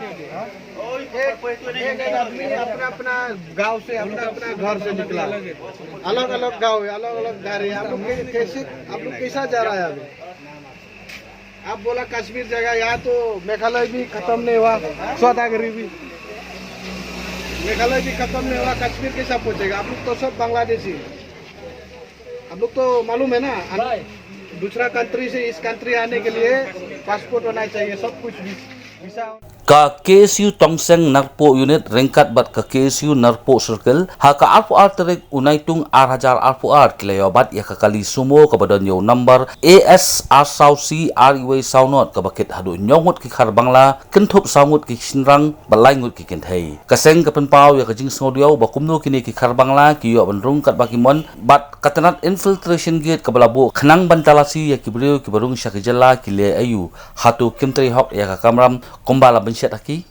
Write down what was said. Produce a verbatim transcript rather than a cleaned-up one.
एक, एक आदमी अपना अपना गांव से, अपना अपना घर से निकला, अलग अलग गांव है, अलग अलग घर है। आप लोग कै- कैसे, आप लोग कैसा जा रहा है अभी? आप बोला कश्मीर जाएगा, यहाँ तो मेघालय भी खत्म नहीं हुआ, सौदागरी भी, मेघालय भी खत्म नहीं हुआ, कश्मीर कैसा पहुंचेगा? आप लोग तो सब बांग्लादेशी, आप लोग तो मालूम है ना, दूसरा कंट्री से इस कंट्री आने के लिए पासपोर्ट होना चाहिए, सब कुछ वीसा। Ka K S U Tongseng Narpuh Unit ryngkat bad ka K S U Narpuh Circle ha ka arphew ar tarik u Naitung ar hajar arphew ar ki la ïoh bat ïa ka kali sumo kaba don ïa u number A S ar saw C ar iwei saw nod kaba kit haduh hynñiew ngut ki khar Bangla, kynthup saw ngut ki shynrang bad lai ngut ki kynthei. Ka seng ka pynpaw ïa ka jingsngewdiaw ba kumno kine ki khar Bangla ki ïoh ban rung katba ki mon bad ka tnat infiltration gate kaba la buh khnang ban talasi ïa ki briew kiba rung sha ki jylla ki leh aïu, hato kim trei hok ïa ka kamram kumba la bynshet ha ki?